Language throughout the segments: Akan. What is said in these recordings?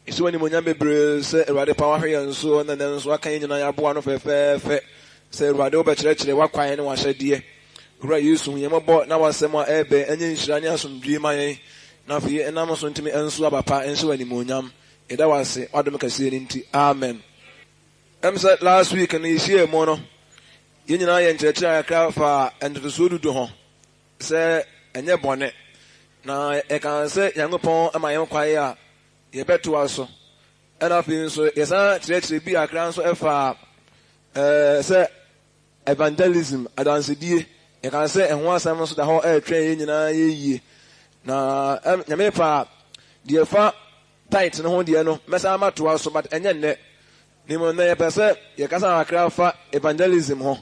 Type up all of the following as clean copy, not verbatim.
Yɛhyɛ wo animuonyam bebree sɛ Awurade pa wahwɛ yɛn so na nnɛ nso aka yɛn nyinaa yɛaboa ano fɛfɛɛfɛ sɛ Awurade wobɛkyerɛkyerɛ w'akwan ne w'ahyɛdeɛ. Owura Yesu hu yɛn mmɔbɔ na w'asɛm a ɛrebɛ ɛnyɛ nhyira ne asomdwie ma yɛn na afei ɛnam so ntumi nso aba pa nhyɛ wo animuonyam. Yɛda wo ase w'adom kɛseɛ no nti. Amen. Ɛm sɛ last week no yɛhyiaa mu no, yɛn nyinaa yɛ nkyerɛkyerɛ kakra faa ntotosoɔ dudu ho sɛ ɛnyɛ bɔne. Na yɛkaa sɛ Nyankopɔn ma yɛn kwan a yɛbɛtoa so. Ɛna afei nso yɛsan kyerɛkyerɛ bi kakra nso ɛfaa ɛɛ sɛ evangelism, adansedie. Yɛkaa sɛ ɛho asɛm nso da hɔ ɛretwɛn yɛn nyinaa yɛ yie. Na ɛm Nyame pɛ a deɛ ɛfa tithe no ho deɛ no mɛsan matoa so but ɛnyɛ nnɛ. Na mmom nnɛ yɛpɛ sɛ yɛkasa kakra fa evangelism ho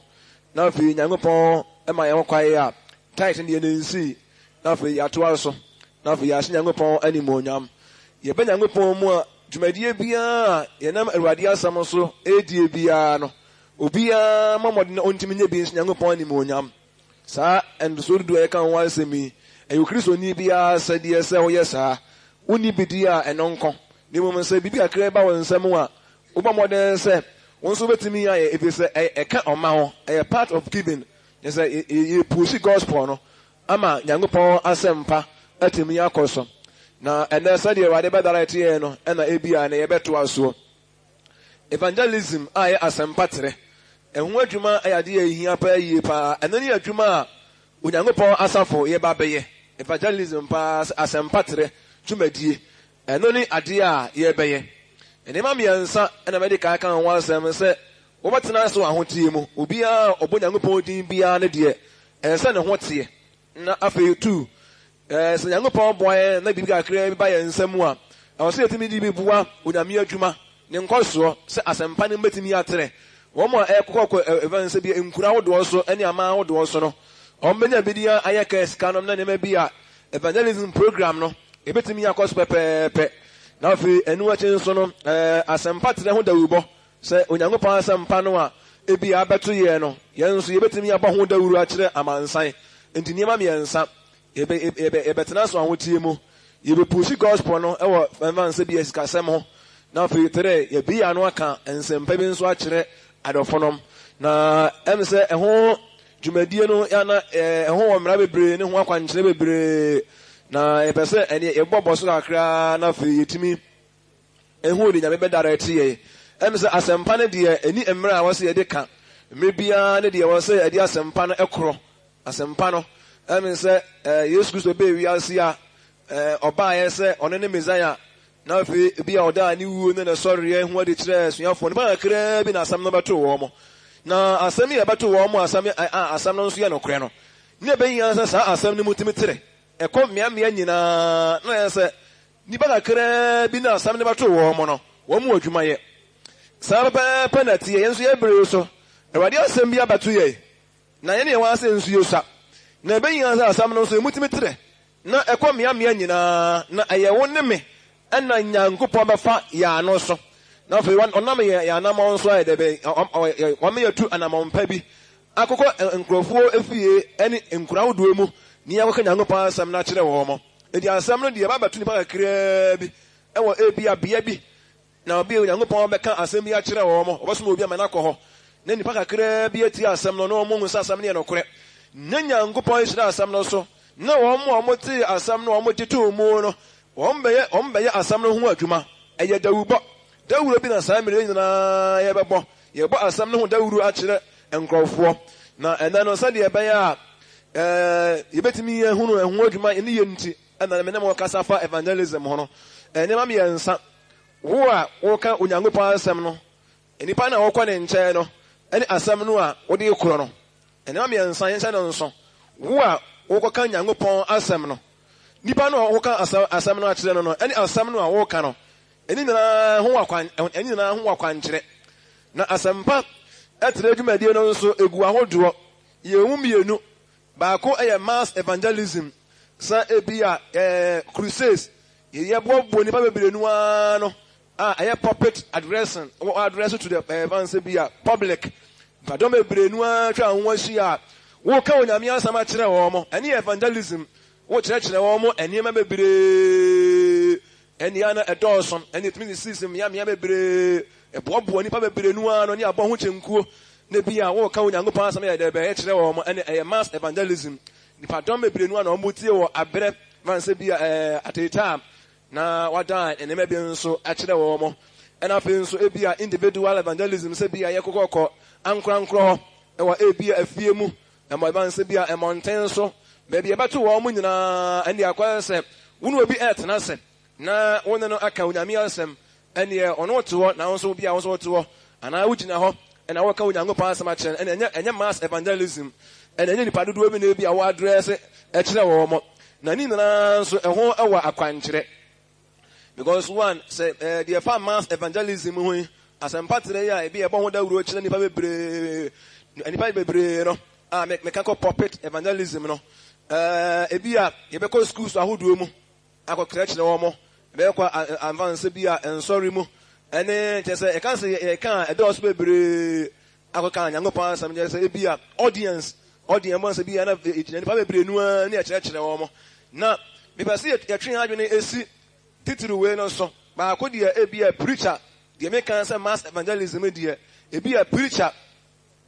na afei Nyankopɔn ma yɛn ho kwae a tithe no deɛ no nsii na afei yɛatoa so na afei yɛahyɛ Nyankopɔn animuonyam. Yɛba Nyankopɔn mu a dwumadie biara a yɛnam Awurade asɛm so redie biara no obiara mmɔ mmɔden na ɔntumi nyɛ bi nhyɛ Nyankopɔn animuonyam. Saa ntosoɔ dudu a yɛka ho asɛm yi, ɛyɛ Okristoni biara asɛdeɛ sɛ ɔyɛ saa. Wonni bi di a, ɛno nko, na mmom sɛ biribi kakra ba wo nsam a, wobɔ mmɔden sɛ wo nso wobɛtumi ayɛ, ɛfiri sɛ ɛka ɔma ho, ɛyɛ part of giving. Kyerɛ sɛ yɛpuusi gospel no ama Nyankopɔn asɛmpa atumi akɔ so. Na ɛnnɛ sɛdeɛ Awurade bɛdirect yɛn no na ebia na yɛbɛtoa soɔ. Evangelism a ɛyɛ asɛmpa trɛ ho adwuma yɛ adeɛ a ɛhia paa yie paa. Ɛno ne adwuma a Onyankopɔn asafo yɛba bɛyɛ. Evangelism paa sɛ asɛmpa trɛ dwumadie. Ɛno ne adeɛ a yɛrebɛyɛ. Nneɛma mmiɛnsa na madi kan aka ho asɛm sɛ wobɛtena ase wɔ ahoteɛ mu. Obiara a ɔbɔ Onyankopɔn din biara no deɛ, ɛsɛ sɛ ne ho teɛ. Na afei tu, sɛ Nyankopɔn boa yɛn na biribi kakraa bi ba yɛn nsa mu a, ɛwɔ sɛ yɛtumi de bi boa Onyame adwuma, ne nkɔsoɔ, sɛ asɛmpa no bɛtumi atrɛ. Wɔn a ɛrekokɔkɔ ɛfɛn sɛ bia nkuro ahodoɔ so ne aman ahodoɔ so no, wɔn bɛnya bi de ayɛ kaa sika nom ne nneɛma bi a evangelism program no ɛbɛtumi akɔ so pɛpɛɛpɛ. Na afei ɛno akyi nso no, asɛmpa trɛ ho dawurubɔ, Sɛ Onyankopɔn asɛmpa no a ebia abɛto yɛn no, yɛn nso yebetumi abɔ ho dawuru akyerɛ amansan. Enti nneɛma mmiɛnsa, yɛbɛ, yɛbɛ, yɛbɛtena ase wɔ ahoteɛ mu, yɛbɛpuusi gospel no wɔ ɛmfa no sɛ bia sikasɛm ho, na afei tere, yɛabue yɛn ano aka nsɛmpa bi nso akyerɛ adɔfonom. Na ɛm sɛ ɛho dwumadie no yɛ na ɛho wɔ mmara bebree ne ho akwankyerɛ bebree, na yɛpɛ sɛ ɛneɛ yɛbɔbɔ so kakra na afei yɛtumi Ehu de Nyame bɛdara ɛte yɛn. Ɛm sɛ asɛmpa no deɛ ɛni mmerɛ a wɔsɛ yɛde ka. Mmerɛ biara ne deɛ wɔsɛ yɛde asɛmpa no korɔ. Asɛmpa no, ɛm sɛ Yesu Kristo bɛɛ wiase a, ɔbaeɛ sɛ ɔno ne Mesaia, na afei ebia ɔdaa ne wuo ne ne sɔreɛ ho adi kyerɛɛ asuafoɔ no. Nnipa kakraa bi na asɛm no bɛtoo wɔn. Na asɛm yi a ɛbɛtoo wɔn asɛm a asɛm no nso yɛ nokorɛ no, na ɛbɛhia sɛ saa asɛm no mu tumi trɛ ɛkɔ mmeammea nyinaa, na ɛyɛ sɛ Nnipa kakraa bi na asɛm no bɛtoo wɔn no, wɔn mu adwuma yɛ. Saa pɛpɛɛpɛ na ɛteɛ yɛn nso yɛn bere yi so. Awurade asɛm bi abɛto yɛn, na yɛne yɛn ho ase nso yesua. Na ebehia sɛ asɛm no nso emu tumi trɛ na ɛkɔ mmeammea nyinaa, na ɛyɛ wo ne me na Nyankopɔn bɛfa yɛn ano so, na afei ɔnam yɛn anammɔn so ayɛ dɛ bɛn, wama yɛatu anammɔn pa bi akokɔ nkurɔfoɔ afie ne nkuro ahodoɔ mu na yɛakɔka Nyankopɔn asɛm no akyerɛ wɔn. Enti asɛm no deɛ, ɛba bɛto nnipa kakraa bi wɔ ebia bea bi, na obi a Onyankopɔn bɛka asɛm bi akyerɛ wɔn, ɔbɛsoma obi ama no akɔ hɔ, na nnipa kakraa bi atie asɛm no, na wɔahu sɛ asɛm no yɛ nokorɛ, na Nyankopɔn ahyira asɛm no so, na wɔn a wɔtee asɛm no a wɔgye too mu no, wɔbɛyɛ, wɔbɛyɛ asɛm no ho adwuma. Ɛyɛ dawubɔ. Dawuro bi na saa mmerɛ yi nyinaa yɛbɛbɔ. Yɛbɔ asɛm no ho dawuro akyerɛ nkurɔfoɔ. Na ɛnnɛ no, sɛdeɛ ɛbɛyɛ a yɛbɛtumi ahunu ɛho adwuma ne yɛ nti, ɛna me ne mo kasa fa evangelism ho no. Nneɛma mmiɛnsa, wo a woka Onyankopɔn asɛm no, nnipa no a wokɔ ne nkyɛn no, ne asɛm no a wode rekorɔ no. Nneɛma mmiɛnsa, yɛnhyɛ no nso. Wo a wokɔka Nyankopɔn asɛm no, nipa no a woka asɛm no akyerɛ no no, ne asɛm no a woka no, Ɛne nyinaa ho akwan, ɛne nyinaa ho akwankyerɛ. Na asɛmpa ɛtrɛ dwumadie no nso egu ahodoɔ. Yɛwɔ mu mmienu. Baako yɛ mass evangelism, sɛ ebi a ɛɛ crusades, yɛboaboa nnipa bebree no ara no a ɛyɛ pulpit addressing, wɔ address to the ɛɛ fan sɛ bi a public. Nnipadɔm bebree no ara atwa ho ahyia a woka Onyame asɛm akyerɛ wɔn. Ɛne yɛ evangelism, wokyerɛkyerɛ wɔn nneɛma bebree. Ɛnneɛ na ɛdɔɔso, ɛnna ɛtumi sisisisi mmeammea bebree, ɛboaboa nnipa bebree no ara ano ne abɔ ho kyenkuo, na bi a wɔreka Onyankopɔn asɛm yɛ dɛ bɛyɛ kyerɛ wɔn, ɛnna ɛyɛ mass evangelism. Nnipadɔm bebree no ara na wɔtie wɔ aberɛ ma sɛ bi a ɛɛ ateetaa na wɔadan nneɛma bi nso akyerɛ wɔn. Ɛnna afei nso ebi a individual evangelism sɛ bi a yɛkɔkɔkɔ ankorankorɔ hɔ ɛwɔ ebi a afie mu, ɛmɔ ɛba sɛ bi a mmɔnten so, baabi a ɛbɛto wɔn nyinaa, ɛnde akɔyɛ sɛ wo ne obi ɛretena ase na wo ne no aka Onyame asɛm, ɛnneɛ ɔno te hɔ na wo nso bi a wo nso wote hɔ, anaa wogyina hɔ ɛna wɔka Onyankopɔn asɛm akyerɛ no, ɛnna ɛnyɛ ɛnyɛ mass evangelism, ɛnna ɛnyɛ nipa dodoɔ bi na ebi a wɔ address ɛkyerɛ wɔn, na ne nyinaa nso ɛho ɛwɔ akwankyerɛ. Because one, sɛ ɛɛ deɛ ɛfa mass evangelism ho yi, asɛmpa trɛ yi a ebi ɛbɔ ho dawuro kyerɛ nipa bebree, nipa bebree no a meka kɔ pulpit evangelism no, ɛɛ ebi a yɛbɛkɔ schools ahodoɔ mu akɔkyerɛkyerɛ wɔn, yɛbɛkɔ amfa nsɛ bi a nsɔre mu, ɛne kyerɛ sɛ yɛka sɛ yɛka a ɛdɔɔso bebree akɔka Nyankopɔn asɛm, kyerɛ sɛ ebi a audience audience bɔ nsɛ bi a na egyina nipa bebree no ara ne yɛkyerɛkyerɛ wɔn. Na mepɛ sɛ yɛtwe yɛn adwene esi titiriw wei no so. Baako deɛ ebi a preacher, deɛ meka sɛ mass evangelism deɛ ebi a preacher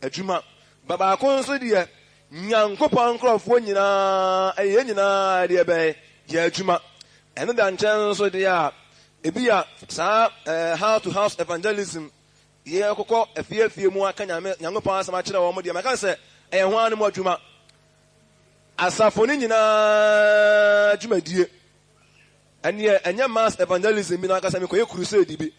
adwuma. Ba baako nso deɛ Nyankopɔn nkurɔfoɔ nyinaa, ɛyɛ yɛn nyinaa deɛ bɛn yɛ adwuma. Ɛno da nkyɛn nso deɛ a ebi a saa house to house evangelism yɛkɔkɔ afie afie mu aka Nyame Nyankopɔn asɛm akyerɛ wɔn deɛ mɛka sɛ ɛyɛ ho ara no mu adwuma. Asafo no nyinaa dwumadie. Ɛneɛ ɛnyɛ mass evangelism bi n'ankasa mekɔyɛ crusade bi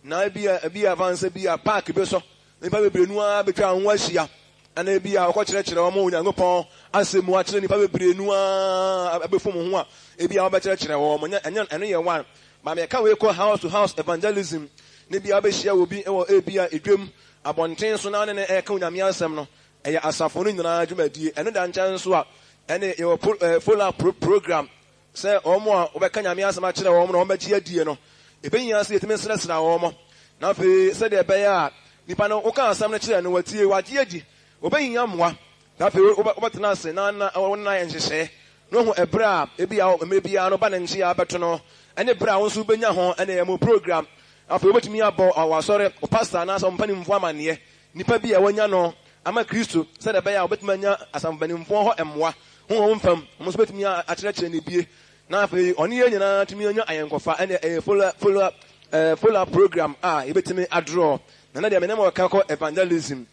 na ebi a ebi a fan sɛ bi a park bi so nnipa bebree no ara betwa ho ahyia ɛna ebi a wɔkɔkyerɛkyerɛ wɔn Onyankopɔn asɛm mu akyerɛ nnipa bebree no ara abɛfom ho a ebi a wɔbɛkyerɛkyerɛ wɔn nyɛ ɛnyɛ ɛno yɛ one. Maame ɛka wei kɔ house to house evangelism ne bi a wobɛhyia obi wɔ ebi a edwam abɔnten so na ne ne ɛka Onyame asɛm no. Ɛyɛ asafo no nyinaa dwumadie. Ɛno da nkyɛn nso a, ɛne yɛwɔ follow up program sɛ wɔn a wɔbɛka Nyame asɛm akyerɛ wɔn na wɔbɛgye adie no, ɛbɛhia sɛ yɛtumi srɛsrɛ wɔn. Na afei sɛdeɛ ɛbɛyɛ a nipa no woka asɛm no kyerɛ no watie, wagye adi, wɔbɛhia mmoa. Na afei wobɛtena ase na na wo ne no ayɛ nhyehyɛe na wahu ɛberɛ a ebia mmerɛ biara no ba ne nkyea bɛto no ne berɛ a wo nso wobɛnya ho ɛne ɛmu program. Afei wobɛtumi abɔ w'asɔre, wo pastor anaasɛ wo mpanimfoɔ amanneɛ, nipa bi a wanya no ama Kristo sɛdeɛ ɛbɛyɛ a wobɛtumi anya asafo mpanimfoɔ hɔ mmoa honhom fam, wɔn nso bɛtumi akyerɛkyerɛ no bie na afei ɔne yɛn nyinaa atumi anya ayɔnkofa. Ɛne ɛyɛ follow follow up, follow up program a yɛbɛtumi adrɔ. Na na deɛ me ne mo reka kɔ evangelism.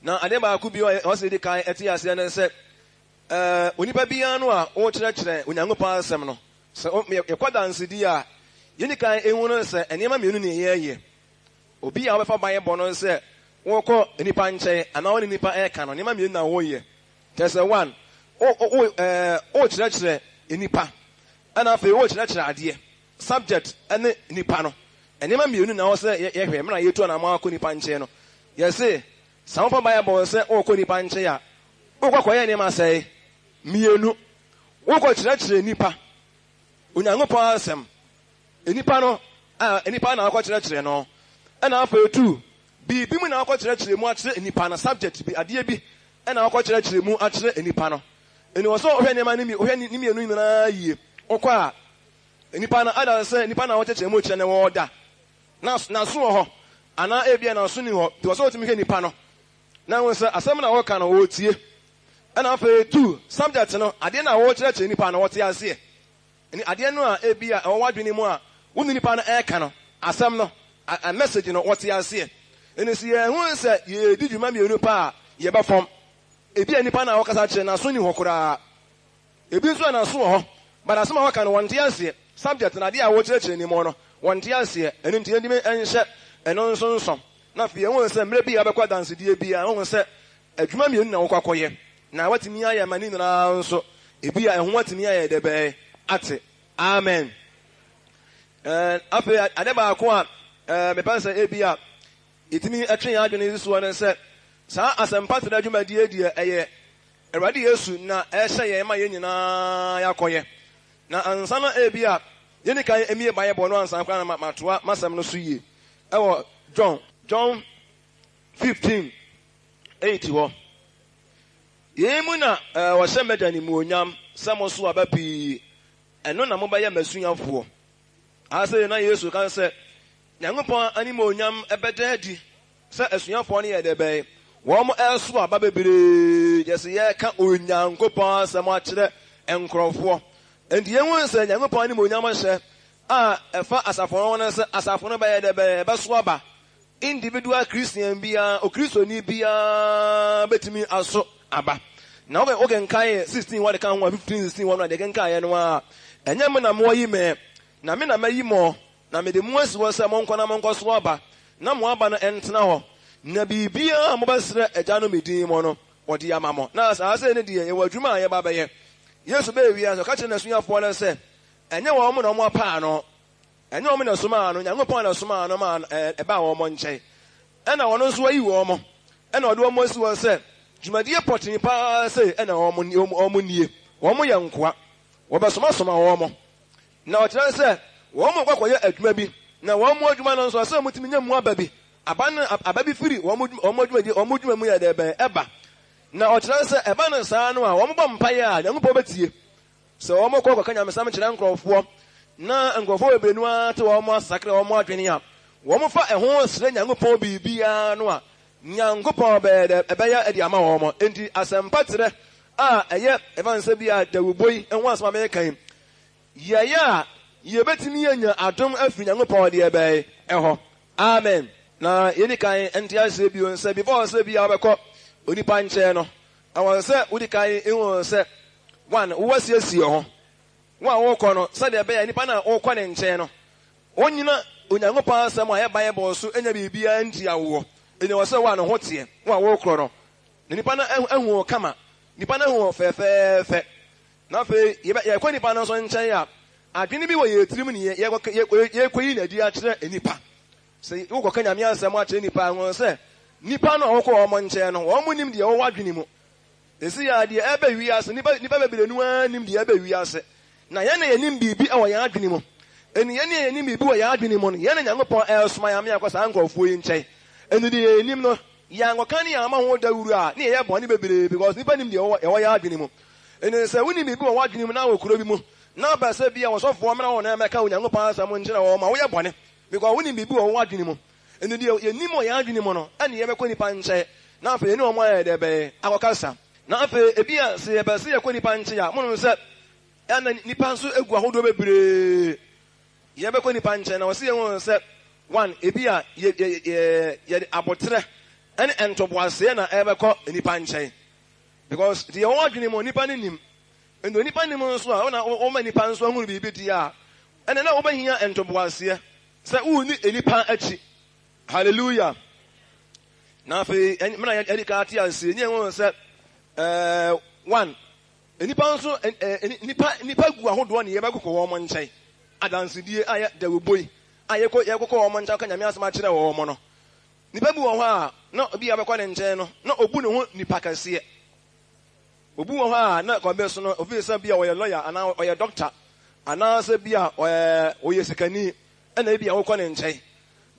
Na adeɛ baako bi a ɛwɔ sɛ yɛdi kan te aseɛ ne sɛ, onipa biara no a wokyerɛkyerɛ Onyankopɔn asɛm no, sɛ yɛkɔ dansedi a, yɛdi kan ehu no sɛ nneɛma mmienu na yɛyɛ. Obi a wobɛfa Bible no sɛ wokɔ nnipa nkyɛn anaa wo ne nnipa reka no, nneɛma mmienu na woyɛ. Kyerɛ sɛ, one, wo wo ɛɛ wokyerɛkyerɛ nnipa, ɛna afei wokyerɛkyerɛ adeɛ, subject ne nnipa no. Nneɛma mmienu na ɛwɔ sɛ yɛhwɛ mmerɛ a yɛtu anamɔn akɔ nnipa nkyɛn no. Yɛse, sɛ wofa Bible sɛ worekɔ nnipa nkyɛn a, wokɔ kɔyɛ nneɛma sɛe? Mmienu. Wokɔkyerɛkyerɛ nnipa Onyankopɔn asɛm. Nnipa no a nnipa na wokɔkyerɛkyerɛ no. Ɛna afei tu, biribi mu na wokɔkyerɛkyerɛ mu akyerɛ nnipa no, subject bi, adeɛ bi ɛna wokɔkyerɛkyerɛ mu akyerɛ nnipa no. Ɛni wɔ sɛ wohwɛ nneɛma no wohwɛ ne mmienu nyinaa yie. Wokɔ a, nnipa no ada sɛ nnipa na wɔkyerɛkyerɛ mu kyerɛ no wɔda na n'aso wɔ hɔ anaa ebia n'aso ni hɔ. Nti wɔ sɛ wotumi hwɛ nnipa no na wohu sɛ asɛm na wɔka no wɔretie. Ɛna afei tu, subject no, adeɛ no a wɔrekyerɛkyerɛ nnipa no wɔte aseɛ. Ne adeɛ no a ebia ɛwɔ w'adwene mu a wo ne nipa no reka no, asɛm no, a message no, wɔte aseɛ. Ɛnti sɛ yɛhu sɛ yɛredi dwuma mmienu pɛ a, yɛbɛfɔm. Ebia nipa no a wokasa kyerɛ no, n'aso nni hɔ koraa. Ebi nso a n'aso wɔ hɔ, but asɛm a wɔka no, wɔnte aseɛ. Subject no, adeɛ a wokyerɛkyerɛ ne mu no, wɔnte aseɛ. Ɛno nti yɛntumi nhyɛ ɛno nso nsɔ. Na afei yɛhu sɛ mmerɛ bi a wobɛkɔ adansedie biara, wohu sɛ Adwuma mmienu na wokɔ akɔyɛ, na woatumi ayɛ ama ne nyinaa nso, ebia ɛho atumi ayɛ dɛ bɛn ate. Amen. Ɛɛ, afei ade baako a ɛɛ mepɛ sɛ ebia yɛtumi twe yɛn adwene si soɔ ne sɛ, saa asɛmpatrɛ dwumadie deɛ ɛyɛ Awurade Yesu na ɛhyɛ yɛn ma yɛn nyinaa yɛakɔyɛ. Na ansa na ebia yɛnni kan mmie Bible no ansa koraa na matoa m'asɛm no so yie ɛwɔ John, John 15. 8 hɔ. Yei mu na wɔhyɛ m'Agya animuonyam, sɛ mosow aba pii, ɛno na mobɛyɛ m'asuafoɔ. Afei na Yesu ka sɛ Nyankopɔn animuonyam bɛda adi sɛ asuafoɔ no yɛ dɛ bɛn? Wɔreso aba bebree, gyɛ sɛ yɛreka Onyankopɔn asɛm akyerɛ nkurɔfoɔ. Enti yɛhu sɛ Nyankopɔn animuonyam hyɛ a ɛfa asafo no ho ne sɛ asafo no bɛyɛ dɛ bɛn? Ɛbɛso aba. Individual Christian biara, Okristoni biara bɛtumi aso aba. Na wokenkan 16 hɔ de ka ho a, 15, 16 hɔ no a, deɛ ɛkenkaeɛ no ara, ɛnyɛ mo na moayi me, na me na mayi mo, na mede mo asi hɔ sɛ monkɔ na monkɔso aba, na mo aba no ntena hɔ, na biribiara a mobɛsrɛ Agya no me din mu no, ɔde ama mo. Na saa sei no deɛ, yɛwɔ adwuma a yɛba bɛyɛ. Yesu bɛɛ wiase, ɔka kyerɛɛ n'asuafoɔ no sɛ, ɛnyɛ wɔn na wɔapaa no, Ɛnyɛ wɔn na ɛsomaa no, Nyankopɔn na ɛsomaa no maa ɛbaa wɔn nkyɛn. Ɛna ɔno nso ayi wɔn, ɛna ɔde wɔn asi hɔ sɛ dwumadie pɔtee paa sei ɛna wɔn nie. Wɔn yɛ nkoa. Wɔbɛsomasoma wɔn. Na ɔkyerɛ sɛ wɔn rekɔ akɔyɛ adwuma bi, na wɔn adwuma no nso ɛsɛ sɛ wɔtumi nya mu aba bi. Aba no, aba bi firi wɔn dwumadie, wɔn adwuma mu yɛ dɛ bɛn ɛba. Na ɔkyerɛ sɛ ɛba no saa no a, wɔbɔ mpaeɛ a, Nyankopɔn bɛtie. Sɛ wɔkɔ kɔka nyamesɛm kyerɛ nkurɔfoɔ na nkurɔfoɔ bebree no ara te wɔn asakra wɔn adwene a, wɔfa ɛho srɛ Nyankopɔn biribiara no a, Nyankopɔn bɛyɛ dɛ ɛbɛyɛ de ama wɔn. Enti asɛmpa trɛ a ɛyɛ ɛfa no sɛ bi a dawubɔ yi ho asɛm a mereka yi, yɛyɛ a yɛbɛtumi anya adom afiri Nyankopɔn deɛ bɛn hɔ. Amen. Na yɛnni kan nte aseɛ bio sɛ before sɛ bi a wobɛkɔ onipa nkyɛn no, ɛwɔ sɛ wodi kan hu sɛ one, woasiesie wo ho, wo a worekɔ no, sɛdeɛ ɛbɛyɛ a nipa no a worekɔ ne nkyɛn no, ɔnnyina Onyankopɔn asɛm a ɛyɛ Bible so nyɛ biribiara ntia woɔ. Enti ɛwɔ sɛ wo a ne ho teɛ, wo a worekorɔ no, na nipa no ahu wo kama, nipa no ahu wo fɛfɛɛfɛ. Na afei yɛkɔ nipa no nso nkyɛn a, adwene bi wɔ yɛn tirim ne yɛrekɔyi no adi akyerɛ nnipa. Sɛ wokɔka Nyame asɛm akyerɛ nnipa a, hu sɛ nnipa no a wokɔ wɔn nkyɛn no, wɔn nnim deɛ ɛwɔ w'adwene mu. Seesei ara deɛ ɛreba wiase, nnipa nnipa bebree no ara nnim deɛ ɛreba wiase. Na yɛn na yɛnim biribi wɔ yɛn adwene mu. Enti yɛn a yɛnim biribi wɔ yɛn adwene mu no, yɛn na Nyankopɔn resoma yɛn ama yɛakɔ saa nkurɔfoɔ yi nkyɛn. Enti deɛ yɛnim no, yɛankɔka ne yɛamma ho dawuro a, ne yɛyɛ bɔne bebree because nnipa nim deɛ ɛwɔ yɛn adwene mu. Enti sɛ wonim biribi wɔ w'adwene mu na wɔ kuro bi mu na wopɛ sɛ bi a ɔsɔfoɔ mmra wo na mmɛka Onyankopɔn asɛm nkyerɛ wɔn a, woyɛ bɔne because wonim biribi wɔ w'adwene mu. Enti deɛ yɛnim wɔ yɛn adwene mu no, ɛne yɛbɛkɔ nnipa nkyɛn, na afei yɛne wɔn ayɛ dɛ bɛn? Akɔkasa. Na afei ebia sɛ yɛpɛ sɛ yɛkɔ nnipa nkyɛn a, monim sɛ ɛna nnipa nso gu ahodoɔ bebree. Yɛbɛkɔ nnipa nkyɛn na wɔsɛ yɛhu sɛ, one, ebia yɛ, yɛ, yɛ, yɛde aboterɛ ne ntoboaseɛ na ɛbɛkɔ nnipa nkyɛn. Because deɛ wɔn adwene mu, nnipa no nim. Nti onipa nim nso a, wona woma nnipa nso ahunu biribi deɛ a, ɛnna na wobɛhia ntoboaseɛ. Sɛ wonni nnipa akyi. Hallelujah. Na afei, mena yɛde ka ate aseɛ, ne yɛn sɛ, ɛɛ, one, nnipa nso, ɛɛ, nnipa, nnipa gu ahodoɔ ne yɛbɛkokɔ wɔn nkyɛn. Adansedie a yɛ dawubɔ yi, a yɛkɔ, yɛkokɔ wɔn nkyɛn ka Nyame asɛm akyerɛ wɔn no. Nnipa bi wɔ hɔ a, na obi a bɛkɔ ne nkyɛn no, na obu ne ho nipa kɛseɛ. Obi wɔ hɔ a na kwan bi so no ofi sɛ bi a ɔyɛ lɔya anaa ɔyɛ dɔkta anaasɛ bi a ɔyɛ sikani ɛna ebi a wokɔ ne nkyɛn.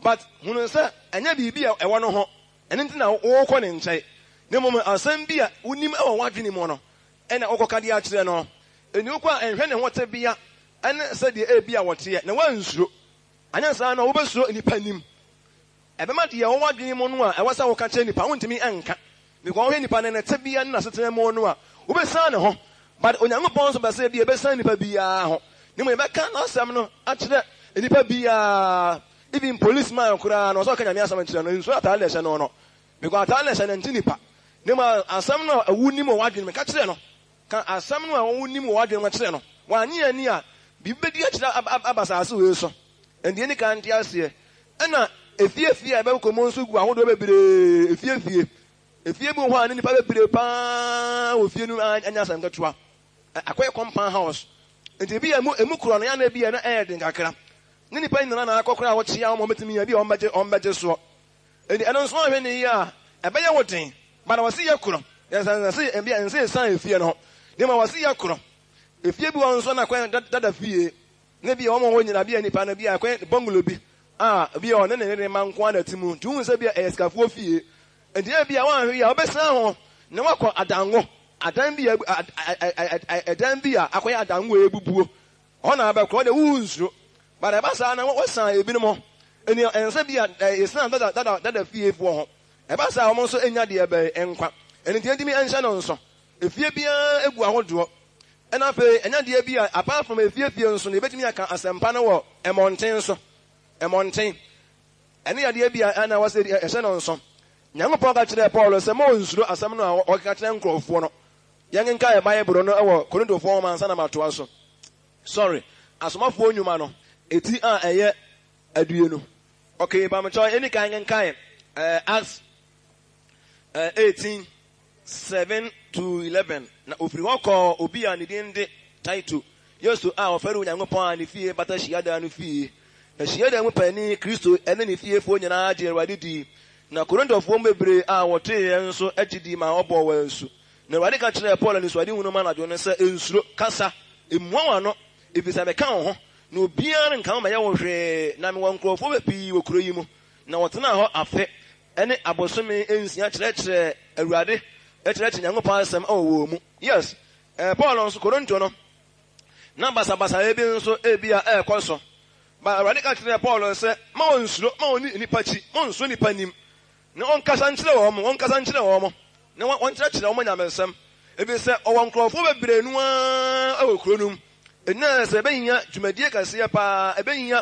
But hunu sɛ ɛnyɛ biribi a ɛwɔ no ho ɛno nti na wokɔ ne nkyɛn. Na mmom asɛm bi a wonim wɔ w'adwene mu no ɛna wokɔka de akyerɛ no. Ɛnti wokɔ a ɛnhwɛ ne ho tebea ɛne sɛdeɛ ebi a wɔteɛ na woansuro. Anyɛ saa no wobɛsuro nnipa anim. Ɛbɛma deɛ ɛwɔ w'adwene mu no a ɛwɔ sɛ woka kyerɛ nipa wontumi nka because wohwɛ nipa no ne tebea ne n'asetena mu no a wobɛsiane ne ho but Onyankopɔn nso pɛ sɛ ebia yɛbɛsiane nipa biara ho na mmom yɛbɛka n'asɛm no akyerɛ nipa biara even police man koraa no ɔsɛ ɔka Nyame asɛm kyerɛ no nsuro ataade na ɛhyɛ no no because ataade na ɛhyɛ no nte nipa na mmom asɛm no a wonim wɔ w'adwene mu ka kyerɛ no. Ka asɛm no a wunim wɔ w'adwene mu kyerɛ no. Wannye anni a, biribi bedi akyiri aba asase wei so. Ɛnde yenni kan nte aseɛ. Ɛna efie afie a yɛbɛkɔ mu nso gu ahodoɔ bebree. Efie afie. Efie bi wɔ hɔ a ne nnipa bebree paa wɔ fie no mu a ɛnyɛ asɛm ketewa. Akɔyɛ compound house. Nti ebi a emu emu korɔ no yɛ na ebi a na ɛyɛ den kakra. Ne nnipa nyinaa na akɔ koraa a wɔkyea wɔn a wɔbɛtumi ebi a wɔbɛgye wɔbɛgye soɔ. Enti ɛno nso anhwɛ no yie a, ɛbɛyɛ wo den. But wɔse yɛ korɔ. Yɛn sɛ ebia ɛnsɛ yɛsan efie no ho. Na mmom wɔse yɛ korɔ. Efie bi wɔ hɔ nso na kwan dada fie. Na ebia wɔn a wɔwɔ nyinaa bia nipa no bia kwan bungalow bi a bia ɔne ne yere mma nko ara na ɛte mu. Nti wohu sɛ bia ɛyɛ sikafoɔ fie. Enti ebia woanhwɛ yie a wobɛsan ho na woakɔ adango. Adan bi a ɛdan bi a akɔyɛ adango a ɛbubuo. Hɔ na wobɛkɔ. Hɔ deɛ wonsuro. But ɛba saa na wɔsan ebinom ɛni ɛnsɛ bi a yɛsan dada dada dada fiefoɔ ho. Ɛba saa wɔn nso nya deɛ bɛn nkwa. Ɛno nti yɛntumi nhyɛ no nso. Efie biara egu ahodoɔ. Ɛna afei ɛnyɛ adeɛ bi a apart from efie fie nso no yɛbɛtumi aka asɛmpa no wɔ mmɔnten so. Mmɔnten. Ɛno yɛ adeɛ bi a ɛna ɛwɔ sɛ yɛhyɛ no nso. Nyankopɔn ka kyerɛɛ Paul sɛ ma ɔnsuro asɛm no a ɔkeka kyerɛ nkurɔfoɔ no. Yɛnkenkan Bible no wɔ Korintofoɔ nwoma ansa na matoa so. Sorry, Asomafoɔ Nnwuma no, eti a ɛyɛ aduonu. Okay, mpamokyɛw yɛnni kan nkenkan Acts 18, 7 to 11. Na ofiri hɔ kɔɔ obi a ne din de Tito Yusto a ɔfɛre Onyankopɔn a ne fie bata hyiadan no fie. Na hyiadan mu panin Kristo ne ne fiefoɔ nyinaa gyee Awurade dii. Na Korintofoɔ mu bebree a wɔteeɛ nso gye dii maa wɔbɔɔ wɔn asu. Na Awurade ka kyerɛɛ Paul anisoadehunu mu anadwo no sɛ, Nsuro, kasa, mmua w'ano, efisɛ meka wo ho, na obiara renka wo mmɛyɛ wo hwee, na mewɔ nkurɔfoɔ pii wɔ kuro yi mu. Na wɔtenaa hɔ afe ne abosome nsia kyerɛkyerɛɛ Awurade, kyerɛkyerɛɛ Nyankopɔn asɛm wɔ wɔn mu. Yes, Paul nso, Korinto no, na basabasayɛ bi nso ebia ɛrekɔ so. But Awurade ka kyerɛɛ Paul sɛ, ma ɔnsuro, ma ɔnni nnipa akyi, ma ɔnsuro nnipa anim, na ɔnkasa nkyerɛ wɔn, ɔnkasa nkyerɛ wɔn, na wɔnkyerɛkyerɛ wɔn nyamesɛm, efisɛ ɔwɔ nkurɔfoɔ bebree no ara wɔ kuro no mu. Ɛnyɛ sɛ ɛbɛhia dwumadie kɛseɛ paa, ɛbɛhia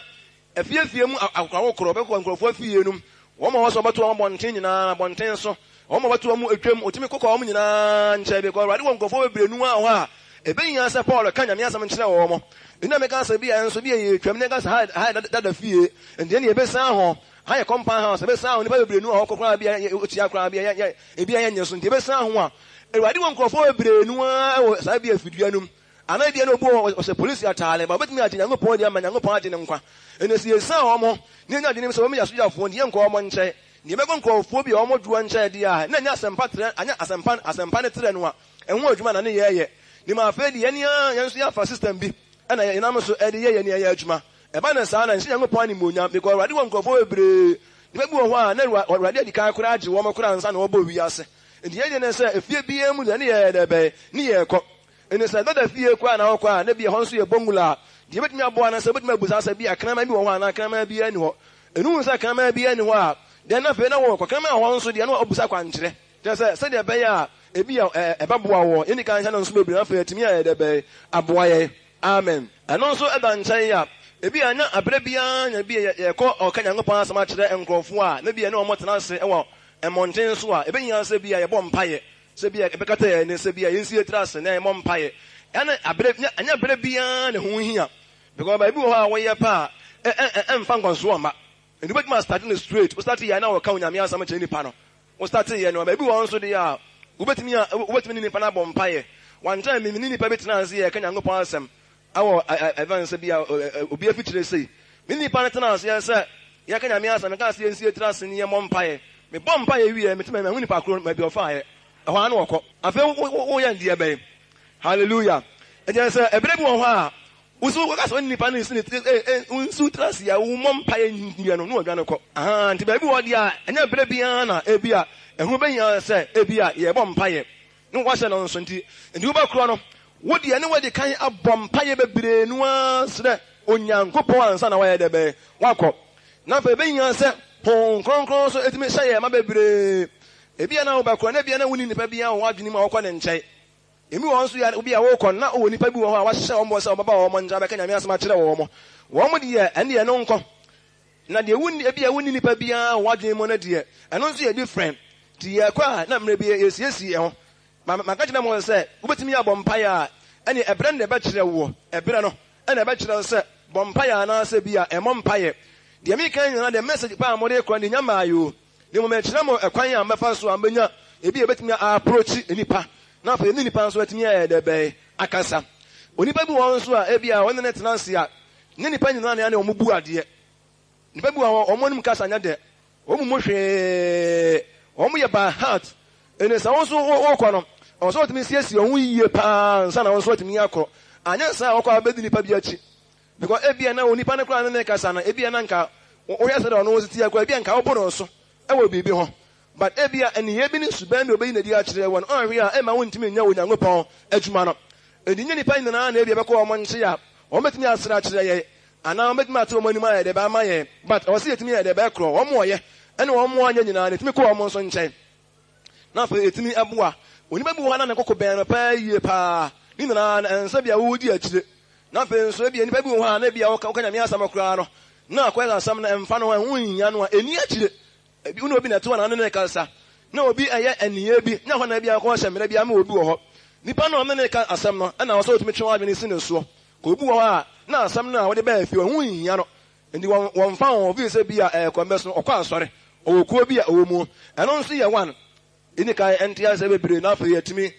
Afie afie mu akokoakokoro bɛkɔ nkurɔfoɔ afie no mu, wɔn a wɔsɛ wɔbɛto wɔn abɔnten nyinaa, abɔnten so, wɔn a wɔbɛto wɔn atwam, wɔtumi kokɔ wɔn nyinaa nkyɛn, because Awurade wɔ nkurɔfoɔ bebree nu a hɔ a, ɛbɛhia sɛ Paul ka Nyame asɛm kyerɛ wɔn. Ɛnna meka sɛ bi a nso bi a yɛtwam na yɛka sɛ ha ha yɛ dada fie, nti ɛnna yɛbɛsan hɔ, ha yɛ compound house, yɛbɛsan hɔ, nnipa bebree nu a hɔ koraa bi a yɛtua koraa bi a yɛ ebi a yɛnyɛ so, nti yɛbɛsan ho a, Awurade wɔ nkurɔfoɔ bebree nu a wɔ saa bi afidua no mu. Anaa ebia na obi wɔ hɔ a ɔhyɛ polisi ataade, but obetumi agye Nyankopɔn adi ama Nyankopɔn agye no nkwa. Enti sɛ yesian wɔn na yenya adwenem sɛ wɔyɛ asogyafoɔ nti yɛnkɔ wɔn nkyɛn, na yɛbɛkɔ nkurɔfoɔ bi a wɔn doɔ nkyɛn deɛ a, na ɛnyɛ asɛmpa trɛ, anyɛ asɛmpa, asɛmpa no trɛ no a ɛho adwuma na ne yɛreyɛ. Na mmom afei deɛ yɛn ara yɛn nso yɛafa system bi na yɛnam so de yɛ yɛn yɛn adwuma. Ɛba no saa na nhyɛ Nyankopɔn animuonyam, because Awurade wɔ nkurɔfoɔ bebree. Nnipa bi wɔ hɔ a na Awurade adi kan koraa agye wɔn koraa ansa na wɔbɔɔ wiase. Enti yɛn deɛ ne sɛ efie biara mu deɛ ne yɛyɛ dɛ bɛn, ne yɛrekɔ. Enti sɛ dada fie koraa na wokɔ a, na ebia ɛhɔ nso yɛ bongula a, deɛ ebetumi aboa ne sɛ wobetumi abisa sɛ ebia kraman bi wɔ hɔ anaa kraman biara nni hɔ. Ɛno hu sɛ kraman biara nni hɔ a, then afei na wɔkɔ. Kraman wɔ hɔ nso deɛ na wabisa akwankyerɛ. Kyerɛ sɛ, sɛdeɛ ɛbɛyɛ a ebia ɛbɛboa woɔ. Yɛnni kan nhyɛ no nso bebree na afei atumi ayɛ dɛ bɛn? Aboa yɛn. Amen. Ɛno nso da nkyɛn a, ebia ɛnyɛ aberɛ biara na ebia yɛkɔ ɔka Nyankopɔn asɛm akyerɛ nkorɔfoɔ a na ebia yɛne wɔn tena ase wɔ mmɔnten so a, ɛbɛhia sɛ ebia yɛbɔ mpaeɛ. Sɛ ebia yɛbɛkata yɛn ani, sɛ ebia yɛnsi yɛn tiri ase na yɛmmɔ mpaeɛ. Ɛne abere, ɛnyɛ bere biara na ɛho hia. Because baabi wɔ hɔ a woyɛ pɛ a, ɛ ɛ ɛmfa nkɔsoɔ mma. Nti wobɛtumi astarte no straight. Wo starte yɛ a na wɔka Onyame asɛm kyerɛ nipa no. Wo starte yɛ no. Baabi wɔ hɔ nso deɛ a, wobɛtumi a, wobɛtumi ne nipa no abɔ mpaeɛ. One time me ne nipa bi tenaa ase yɛreka Nyankopɔn asɛm ɛwɔ ɛ ɛ ɛfɛn sɛ bi a obi afikyire sei. Me ne nipa no tenaa aseɛ sɛ yɛreka Nyame asɛm, mekaa sɛ yɛnsi yɛn tiri ase ne yɛmmɔ mpaeɛ. Mebɔɔ mpaeɛ wieɛ, mete mahu nipa koro no baabi a ɔfaeɛ. Ɛhɔ ara na ɔkɔ. Afei wo wo woyɛ deɛ bɛn? Hallelujah. Ɛkyerɛ sɛ ɛberɛ bi wɔ hɔ a, wo so woka sɛ wo ne nipa no nsi ne tiri ɛ ɛ wonsi wo tiri ase a wommɔ mpaeɛ nwie no na wadwane kɔ. Ahaa, nti baabi wɔ hɔ deɛ a, ɛnyɛ berɛ biara na ebi a ɛho bɛhia sɛ ebi a yɛbɔ mpaeɛ na wahyɛ no nso nti, nti wobɛkorɔ no, wo deɛ ne wadi kan abɔ mpaeɛ bebree no ara srɛ Onyankopɔn ansa na wayɛ dɛ bɛn? Wakɔ. Na afei ɛbɛhia sɛ Honhom Kronkron nso tumi hyɛ yɛn ma bebree. Ebia na wobɛkorɔ na ebia na wonni nipa biara wɔ w'adwene mu a wokɔ ne nkyɛn. Ebi wɔ hɔ nso yɛ obi a wokɔ no na wowɔ nipa bi wɔ hɔ a wahyɛ wɔn bɔ sɛ wɔbɛba wɔn nkyɛn abɛka Nyame asɛm akyerɛ wɔn. Wɔn deɛ, ɛno deɛ ɛno nkɔ. Na deɛ wonni, ebia wonni nipa biara wɔ w'adwene mu no deɛ, ɛno nso yɛ different. Nti yɛkɔ a, na mmerɛ bi yɛsiesie yɛn ho. Ma, maka kyerɛ mo sɛ, wobɛtumi abɔ mpaeɛ a, ɛneɛ ɛberɛ no na ɛbɛkyerɛ woɔ. Ɛberɛ no na ɛbɛkyerɛ wo sɛ bɔ mpaeɛ anaasɛ bi a ɛmmɔ mpaeɛ. Deɛ mereka yi nyinaa deɛ, message paa a mode rekɔ no deɛ, ɛnya mmaeɛ o. Na mmom merekyerɛ mo ɛkwan a mobɛfa so a mobɛnya ebi a ɛbɛtumi a approach nnipa, na afei ne nnipa nso atumi ayɛ dɛ bɛn akasa. Onipa bi wɔ hɔ nso a, ebia ɔne no tena ase a, nyɛ nnipa nyinaa na ɛne wɔn bu adeɛ. Nnipa bi wɔ hɔ, wɔn anom kasa nyɛ dɛ, wɔn mmu hwee, wɔn yɛ by heart. Ɛnna sɛ wo nso wokɔ no, ɛwɔ sɛ wotumi siesie wo ho yie paa ansa na wo nso watumi akɔ. Anyɛ saa a, wokɔ a wobɛdi nnipa bi akyi. Because ebia na onipa no koraa ne ne kasa no, ebia na nka wohwɛ sɛdeɛ ɔno si teɛ koraa, ebia nka wobo no so wɔ biribi ho. But ebia nneyɛɛ bi ne suban bi a obeyi no adi akyerɛ wo no, ɔnhwɛ a ɛmma wontumi nyɛ Onyankopɔn adwuma no. Enti nyɛ nnipa nyinaa na ebia ɛbɛkɔ wɔn nkyɛn a wɔbɛtumi asrɛ akyerɛ yɛn. Anaa wɔbɛtumi ate wɔn anim ayɛ dɛ ama yɛn, but ɛwɔ sɛ yɛtumi yɛ dɛ bɛkorɔ wɔn ɔyɛ ɛne wɔn anyɛ nyinaa no, yɛtumi kɔ wɔn nso nkyɛn. Na afei ɛtumi boa. Onipa bi wɔ hɔ a na ne koko bɛn no paa yie paa. Ne nyinaa no, ɛnsɛ bia wodi akyire. Na afei nso ebia nipa bi wɔ hɔ a na ebia woka woka Nyame asɛm koraa no, na akɔyɛ sɛ asɛm no ɛmfa ne ho, ɛho nhia no a, ɛnni akyire. Ebi wo ne obi na ɛte hɔ na wo ne no rekasa, na obi ɛyɛ nneyɛɛ bi, na ɛhɔ na ebia wokɔhyɛ mmara bi ama obi wɔ hɔ. Nipa no a ɔne no reka asɛm no na ɛwɔ sɛ otumi twe w'adwene si ne soɔ. Ka obi wɔ hɔ a, na asɛm no a wode baa fie hɔ, ɛho nhia no. Enti wɔn wɔmfa ho, ofii sɛ bi a ɛyɛ kɔmbɛ so no, ɔkɔ asɔre, ɔwɔ kuo bi a ɔwɔ mu. Ɛno nso yɛ one. Yɛnni kan nte aseɛ bebree na afei yɛatumi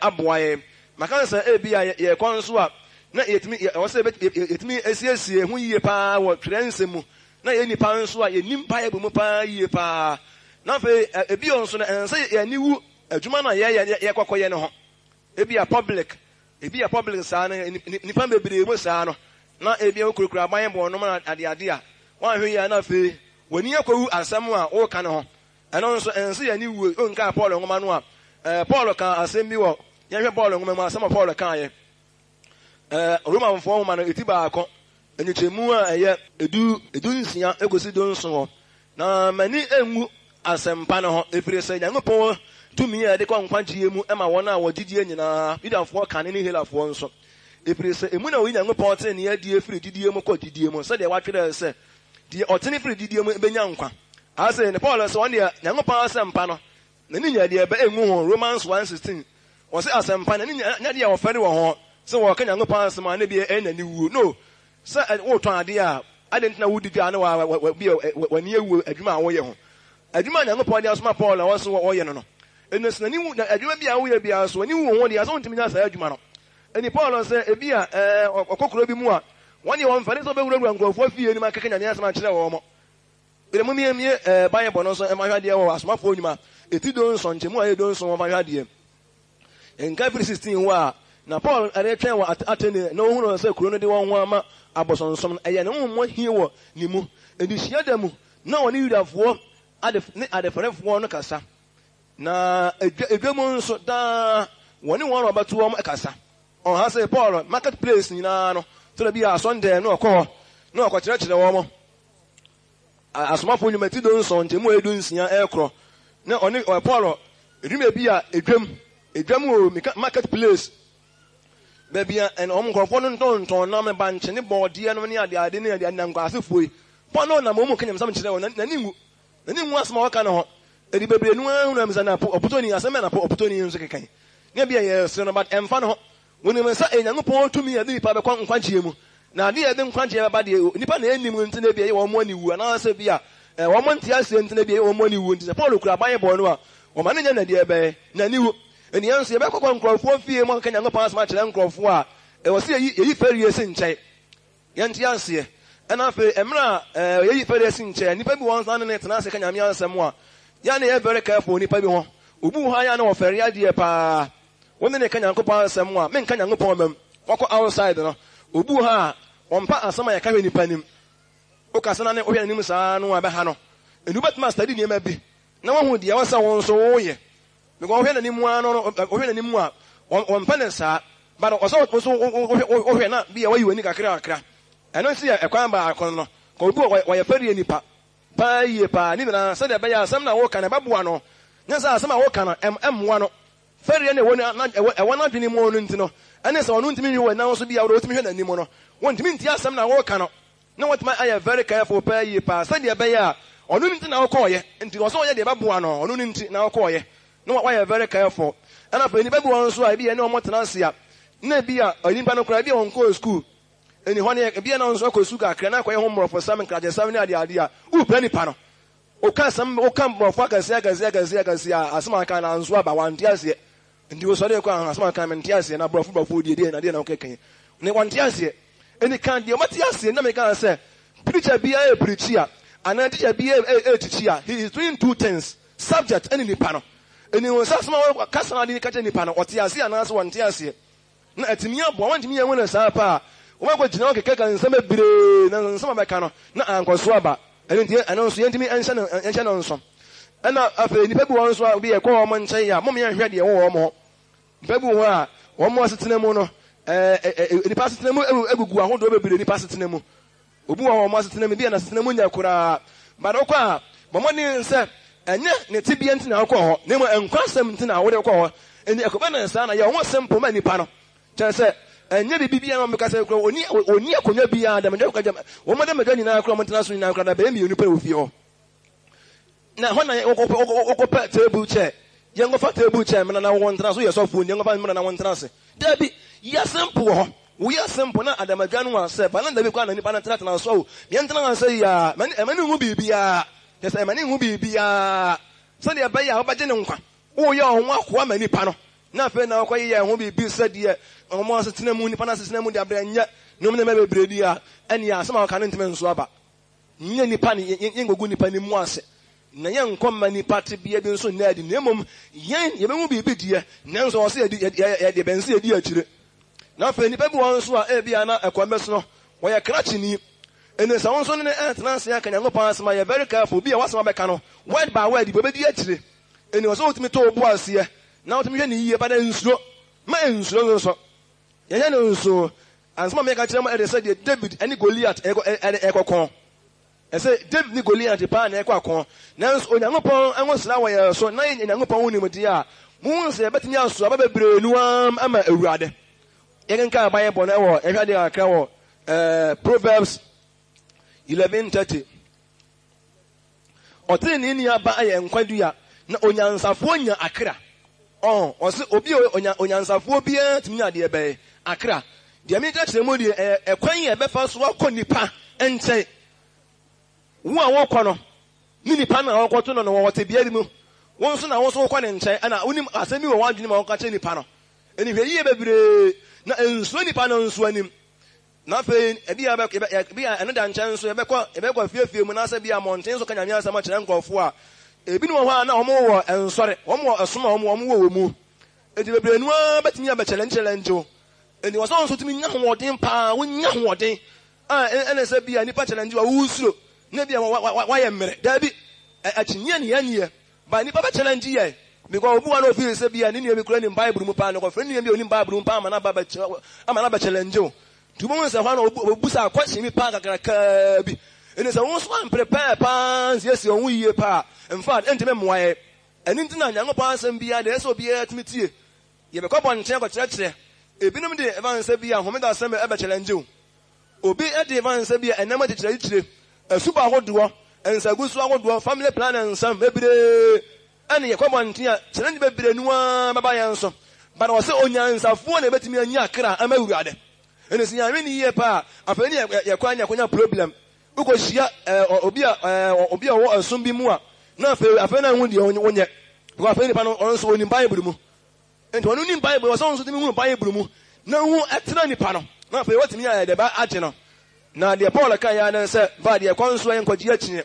aboa yɛn. Maka no sɛ ebia yɛrekɔ nso a, na yɛtumi, ɛwɔ sɛ yɛtumi siesie yɛn ho yie paa wɔ twerɛ nsɛm mu, na yɛn nnipa nso a yɛnim Bible mu paa yie paa. Na afei ebio nso no, ɛnsɛ sɛ yɛn ani wu adwuma no a yɛyɛ yɛkɔ kɔyɛ no ho. Ebia public, ebia public saa no, nnipa bebree mu saa no, na ebia wokurakura Bible nom na adeade a, woanhwɛ yie a na afei w'ani akɔwu asɛm a woreka no ho. Ɛno nso, ɛnsɛ sɛ yɛn ani wu. Wonkaa Paul nwoma no a, ɛɛ, Paul kaa asɛm bi wɔ, yɛnhwɛ Paul nwoma mu asɛm a Paul kaeɛ. Ɛɛ, Romanfoɔ nwoma no, eti baako, nkyekyɛmu a ɛyɛ edu, 16 kɔsi 17 hɔ. Na m'ani nwu asɛmpa no ho, ɛfiri sɛ Nyankopɔn tumi a ɛde kɔ nkwagyeɛ mu ma wɔn a wɔgye die nyinaa, Yudafoɔ kane ne Helafoɔ nso. Ɛfiri sɛ emu na wɔyi Nyankopɔn tenenee adie firi gyidie mu kɔ gyidie mu, sɛdeɛ wɔatwerɛ sɛ, Deɛ ɔtene firi gyidie mu bɛnya nkwa. Afei ne Paul sɛ ɔno deɛ Nyankopɔn asɛmpa no n'ani nyɛ deɛ ɛbɛ ɛngu ho, Romans 1:16. Ɔse asɛmpa no n'ani nyɛ deɛ wɔfɛre wɔ ho sɛ wɔka Nyankopɔn asɛm a na ebia ɛyɛ n'ani wuo. No, sɛ wotɔn adeɛ a adɛn nti na wodi dwa a na w'ani awu adwuma a woyɛ ho? Adwuma a Nyankopɔn de asoma Paul a ɔse ɔyɛ no no, ɛno sɛ n'ani wu na adwuma bi a woyɛ biara so w'ani wu ho deɛ sɛ wontumi nya saa adwuma no. Ɛnti Paul sɛ ebia ɔkɔ kuro bi mu a wɔn deɛ wɔmfɛre sɛ wɔbɛwurawura nkurɔfoɔ fie no mu akeka Nyame asɛm akyerɛ wɔn. Bere mu miemie ɛɛ Bible no nso ɛma hwɛ adeɛ wɔ Asomafoɔ Nnwuma eti dunson nkyɛmu a ɛyɛ dunson wɔfa hwɛ adeɛ. Nka firi 16 hɔ a na Paul retwɛn wɔ Atene na ohunuu sɛ kuro no de wɔn ho ama abosonsom no, ɛyɛ ne honhom hie wɔ ne mu. Enti hyiada mu na ɔne Yudafoɔ ne adefɛrefoɔ no kasa, na edwa mu nso daa wɔne wɔn a wɔbɛto wɔn kasa. Ɔha sɛ Paul market place nyinaa no, sɛdeɛ bi a asɔndɛn no ɔkɔ hɔ na ɔkɔkyerɛkyerɛ wɔn. Asomafo Nnwuma ti dunson nkyɛmu a ɛyɛ dunsia rekorɔ, na ɔne ɔyɛ Paul edwuma bi a edwam, edwam o, meka market place, baabi a ɛna wɔn nkurɔfoɔ no ntontɔn nam, bankye ne bɔɔdeɛ nom ne adeade ne adeade na nkwasefoɔ yi. Paul na ɔnam wɔn mu ka nyamesɛm kyerɛ wɔn, n'ani nwu, n'ani nwu asɛm a wɔka no ho. Ɛdi bebree no ara hunu amisa na ɔpotɔni, asɛm bɛn na ɔpotɔni nso keka yi? Ne bi a yɛresere no, but ɛmfa ne ho. Wonim sɛ ɛyɛ Nyankopɔn tumi a ɛde nnipa bɛkɔ nkwagyeɛ mu, na adeɛ a ɛde nkwagyeɛ bɛba deɛ, nnipa na ɛnnim nti na ebia ɛyɛ wɔn aniwu, anaasɛ ebia wɔn nte aseɛ nti na ebia ɛyɛ wɔn aniwu nti. Sɛ Paulo kura Bible no a, wɔma no nyɛ no deɛ ɛbɛyɛ n'aniwu. Enti yɛn nso yɛbɛkɔkɔ nkurɔfoɔ fie mu akɔka Nyankopɔn asɛm akyerɛ nkurɔfoɔ a, ɛwɔ sɛ yɛyi yɛyi fɛreɛ si nkyɛn. Yɛnte aseɛ. Ɛna afei mmerɛ a yɛyi fɛreɛ si nkyɛn, nnipa bi wɔ hɔ nso a ne ne tena ase ka Nyame asɛm a, yɛn a na yɛyɛ very careful wɔ nnipa bi ho. Obi wɔ hɔ a yɛ a na ɔfɛre adeɛ paa. Wo ne no ka Nyankopɔn asɛm a, menka Nyankopɔn mma mu. Wakɔ outside no, obi wɔ hɔ a, ɔmpa asɛm a yɛka hwɛ nipa anim. Wokasa na ne wohwɛ n'anim saa no a, ɛbɛha no. Enti wobɛtumi a study nneɛma bi na woahu deɛ ɛwɔ sɛ wo nso woyɛ. Because wohwɛ n'anim ara no, wohwɛ n'anim a, ɔmpɛ no saa. But ɔsɛ wo nso wohwɛ na bi a wayi w'ani kakra kakra. Ɛno nso yɛ ɛkwan baako no. Ka obi wɔ wɔyɛ fɛreɛ nipa paa yie paa. Ne nyinaa sɛdeɛ ɛbɛyɛ a asɛm no a woka no ɛbɛboa no. Nyɛ sɛ asɛm a woka no ɛmmoa no. Fɛreɛ na ɛwɔ ɛwɔ n'adwene mu no nti no, ɛne sɛ ɔno ntumi nhwɛ w'ani so bi a wode wotumi hwɛ n'anim no, wontumi ntie asɛm na woreka no, na watumi ayɛ very careful paa yie paa sɛdeɛ ɛbɛyɛ a ɔno no nti na wokɔɔyɛ, nti ɔsɛ ɔyɛ deɛ ɛbɛboa no, ɔno no nti na wokɔɔyɛ, na wayɛ very careful. Ɛna afei nnipa bi wɔ hɔ nso a ebi yɛne wɔn tena ase a, na ebi a onipa no koraa ebi a ɔnkɔɔ school, ɛni hɔ no ebi a na ɔno nso akɔ sukuu kakra na akɔyɛ ho mmorɔfosɛm, nkrakyesɛm ne adeade a, wopira nipa no. Woka asɛm, woka mmorɔfo akɛseɛ akɛseɛ akɛseɛ akɛseɛ a, asɛm a aka no anso aba, wante aseɛ. Nti wosɔre kɔ a, asɛm a aka no mente aseɛ, na borɔfo borɔfo deɛ deɛ na deɛ na wokeka yi. Ne wɔnte aseɛ. Ɛni ka deɛ wɔte aseɛ, na meka sɛ, preacher biara ɛpreachi a, anaa teacher biara ɛteachi a, he is doing two things, subject ɛne nipa no. Ɛni wɔn sɛ asɛm a wɔka sɛ ade ka kyerɛ nipa no, ɔte aseɛ anaasɛ wɔnte aseɛ. Na atumi aboa. Wɔantumi anhu no saa pɛ a, wɔakɔgyina hɔ kekaka nsɛm bebree, na nsɛm a wɔbɛka no, na ankɔ so aba. Ɛno nti, ɛno nso, yɛntumi nhyɛ no, nhyɛ no nso. Ɛna afei, nnipa bi wɔ hɔ nso a, obi yɛkɔ wɔn nkyɛn a, mom yɛnhwɛ deɛ ɛwɔ wɔn hɔ. Nnipa bi wɔ hɔ a, wɔn asetena mu no, ɛɛ, nnipa asetena mu egugu ahodoɔ bebree, nnipa asetena mu. Obi wɔ hɔ wɔn asetena mu, bi a n'asetena mu nyɛ koraa. But wokɔ a, bɔ mmɔden sɛ ɛnyɛ ne tebea nti na wokɔɔ hɔ, na mmom nkwa asɛm nti na wode kɔɔ hɔ. Enti ɛkɔba no saa na yɛ wo ho simple ma nnipa no. Kyerɛ sɛ, ɛnyɛ biribi biara na wɔbɛka sɛ kura wɔnni wɔnni akonnwa biara, dɛm dɛm wɔn dɛm nyinaa kura wɔn ntena so nyinaa kura na bɛyɛ mmienu pɛ wɔ fie hɔ. Na ɛhɔ na wokɔpɛ table chair. Yɛnkɔfa table chair mmra na wɔntena so. Woyɛ sɔfoɔ nti yɛnkɔfa mmra na wɔntena ase. Dabi, yɛ simple wɔ hɔ. Woyɛ simple na adamadwa no a sɛ valanda bi koraa na nipa no tenatena so o, yɛntena ase yi a, ɛma no nhu biribiara. Kyerɛ sɛ ɛma no nhu biribiara sɛdeɛ ɛbɛyɛ a wobɛgye no nkwa. Woyɛ wo ho akoa ma nipa no na afei na wokɔyeyɛ ho biribi sɛdeɛ wɔn asetena mu, nipa no asetena mu de abrɛ nyɛ nom nneɛma bebree di a, ɛnneɛ asɛm a wɔka no ntumi nso aba. Nyɛ nnipa ne yɛnkogu nnipa no mu ase, na yɛnkɔ mma nnipa tebea bi nso nna adi, na mmom yɛn yɛbɛhu biribi deɛ, nanso ɛwɔ sɛ yɛdi yɛde bɛn sɛ yɛdi akyire. Na afei nnipa bi wɔ hɔ nso a ebia na ɛkwan bɛ so no wɔyɛ krakyeni. Ɛnna sɛ wo nso ne no ɛretena ase aka Nyankopɔn asɛm a, yɛ very careful, bi a w'asɛm a bɛka no word by word bi ɔbɛdi akyire. Ɛnna ɛwɔ sɛ wotumi to wo bo aseɛ na wotumi hwɛ no yie, but nsuro, ma ɛnsuro nso so. Yɛnyɛ no nso. Ansɛm a meka kyerɛ mo ɛde sɛ deɛ David ne Goliat rekɔko. Ɛsɛ David ne Goliat paa na ɛrekɔ ako. Nanso Onyankopɔn ngosra wɔ yɛn so na yɛnya Nyankopɔn ho nimdeɛ a, muhu sɛ yɛbɛtumi aso aba bebree no ara ama Awurade. Yɛkenkan Bible no wɔ yɛhwɛ adeɛ kakra wɔ Proverbs 11:30. Ɔteneneeni aba yɛ nkwa dua, na onyansafoɔ nya akra. Ɔn, ɔse obi a ɔyɛ onyansafoɔ biara tumi nya adeɛ bɛn? Akra. Deɛ merekyerɛkyerɛ mu deɛ, ɛyɛ ɛkwan a ɛbɛfa so akɔ nipa nkyɛn. Wo a wokɔ no, ne nipa no a wokɔto no no, wɔwɔ tebea bi mu. Wo nso na wo nso wokɔ ne nkyɛn, ɛna wonim asɛm bi wɔ w'adwene mu a woka kyerɛ nipa no. Ɛni hwɛ yie bebree, na nsuro nipa no nso anim. Na afei ebia yɛbɛ, ebia ɛno da nkyɛn nso yɛbɛkɔ, yɛbɛkɔ afiefie mu anaasɛ ebia mmɔnten so ka Nyame asɛm akyerɛ nkurɔfoɔ a, ebinom wɔ hɔ a na wɔn wɔ nsɔre, wɔn wɔ ɛsom a wɔn, wɔn wɔ wɔ mu. Enti bebree no ara bɛtumi abɛ challenge challenge wo. Enti wɔ sɛ wo nso tumi nya ahoɔden paa, wonya ahoɔden a ɛne sɛ ebia nipa challenge wo a wosuro, na ebia wa, wa, wa, wayɛ mmerɛ. Daabi, akyinnyeɛ ne yɛnyeɛ. But nipa bɛ challenge yɛn because obi wɔ hɔ na ofeel sɛ bia ne nua bi koraa nim bible mu paa no kɔfrɛ ne nua bi a onim bible mu paa ama no aba bɛ ama no abɛ challenge wo. Nti wobɛhu sɛ hɔ na obusa question bi paa kakrakaa bi. Ɛnti sɛ wo nso amprepare paa ansiesie wo ho yie paa in fact ɛntumi mmoa yɛn. Ɛno nti na Nyankopɔn asɛm biara deɛ ɛsɛ sɛ obiara tumi tie. Yɛbɛkɔ abɔnten akɔkyerɛkyerɛ. Ebinom de ɛfa nsɛ bi a homeda asɛm ɛbɛ challenge wo. Obi de fa nsɛ bi a ɛnam akyikyiriayikyire, asubɔ ahodoɔ, nsaguso ahodoɔ, family planning nsɛm bebree ɛne yɛkɔ abɔnten a challenge bebree no ara bɛba yɛn so. But ɔsɛ onyansafoɔ na ɛbɛtumi anya akra ama Awurade. Ɛne sɛ yɛanhwɛ no yie paa a, afei ne yɛkɔ a ne yɛakɔnya problem. Wokɔhyia obi a obi a ɔwɔ ɛsom bi mu a, na afei afei na nhu deɛ wonyɛ. Because afei nipa no ɔno nso ɔnim Bible mu. Enti ɔno nim Bible, ɔsɛ ɔno nso tumi hunu Bible mu na hu ɛtena nipa no, na afei watumi ayɛ dɛ ba agye no. Na deɛ Paul ka yɛ ne sɛ, ba deɛ kɔ nso yɛ nkɔgye akyinnye.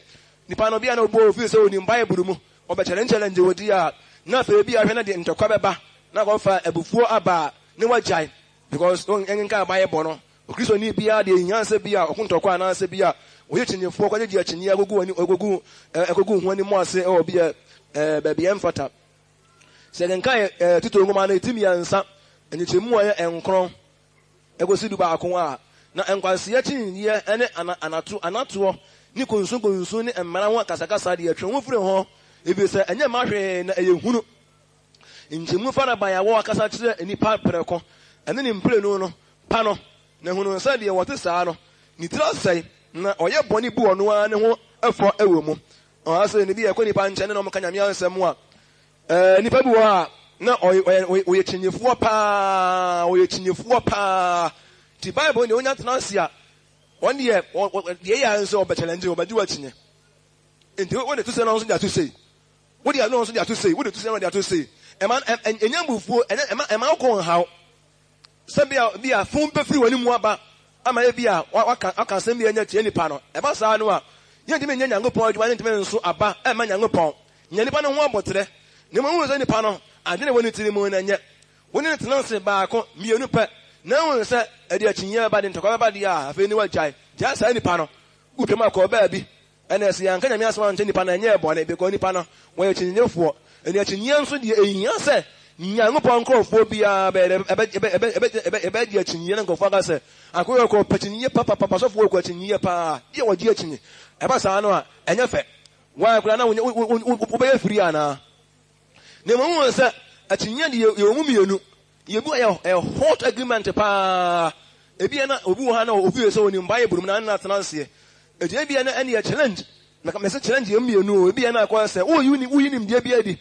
Nipa no bia na obu ofii sɛ onim Bible mu, ɔbɛ challenge wɔ di a, na afei bi ahwɛ na deɛ ntɔkwa bɛba, na akɔfa abufuo aba a, ne wagyae. Because yɛnkenkan Bible no, Okristoni biara deɛ ehia sɛ bi a ɔko ntɔkwa anaasɛ bi a ɔyɛ kyinyefoɔ kɔgyegye akyinnye agogu ani agogu ɛkogu ho anim ase ɛwɔ bi a baabi ɛmfata. Sɛ yɛkenkan Tito nwoma no ti mmiɛnsa, nkyekyɛmu a ɛyɛ nkron kɔsi dubaako a, na nkwasea akyinnyeɛ ne anato anatoɔ ne kunsunkunsun ne mmara ho akasakasa deɛ, twe wo ho firi ho, ɛfiri sɛ ɛnyɛ mma hwee na ɛyɛ hunu. Nkyɛmu farebae a wɔakasa kyerɛ nnipa prɛko ne ne mprenu no pa no, na hunu sɛ deɛ wɔte saa no, ne tiri asɛe, na ɔyɛ bɔne bu ɔno ara ne ho fɔ wɔ mu. Ɔha sɛ ne bi yɛkɔ nipa nkyɛn ne na wɔka Nyame asɛm a, ɛɛ nipa bi wɔ hɔ a na ɔyɛ ɔyɛ kyinyefoɔ paa, ɔyɛ kyinyefoɔ paa. Ti Bible deɛ onya tena ase a, wɔn deɛ deɛ yɛ ara nso ɔbɛ challenge ɔbɛgye wɔ akyinye. Nti wode to sɛ na ɔno nso de ato sei. Wode ano nso de ato sei, wode to sei na ɔde ato sei. Ɛma ɛnyɛ mbufuo, ɛnyɛ ɛma ɛma wokɔ nhaw. Sɛ bi a bi a fun bɛfiri w'anim aba ama ebi a waka aka asɛm bi a ɛnyɛ tia nipa no. Ɛba saa no a, yɛntumi nyɛ Nyankopɔn adwuma, yɛntumi nso aba ɛmma Nyankopɔn. Nya nipa no ho aboterɛ, na mmom hu sɛ nipa no, adwene a ɛwɔ ne tiri mu no ɛnyɛ. Wo ne no tena ase baako, mmienu pɛ, na hu sɛ ɛde akyinnyeɛ bɛba, de ntɔkwa bɛba deɛ a, afei ne woagyae. Gyae saa nipa no. Wotwam akɔ baabi, ɛna sɛ yɛanka Nyame asɛm ankyerɛ nipa no a, ɛnyɛɛ bɔne, because nipa no, wɔyɛ akyinnyegyefoɔ. Ɛna akyinnyɛ nso deɛ, ɛhia sɛ Nyankopɔn nkurɔfoɔ biara bɛyɛ dɛ ɛbɛgye akyinnyeɛ na nkurɔfoɔ aka sɛ, Akoa yi ɔkɔ pɛ akyinnyeɛ papapapa, sɔfoɔ ɔkɔ akyinnyeɛ paa, deɛ wɔgye akyinnye. Ɛba saa no a, ɛnyɛ fɛ. Woayɛ koraa na wobɛyɛ firi anaa? Na mmom wohu sɛ akyinnyeɛ deɛ yɛwɔ mu mmienu. Yɛbu ɛyɛ ɛyɛ hot agreement paa. Ebia na obi wɔ ha na ofi sɛ onim Bible mu na na atena aseɛ. Eti ebia na ɛne yɛ challenge. Mɛka mɛsɛ challenge yɛ mmienu o. Ebia na akɔyɛ sɛ woyi woyi nimdeɛ bi adi.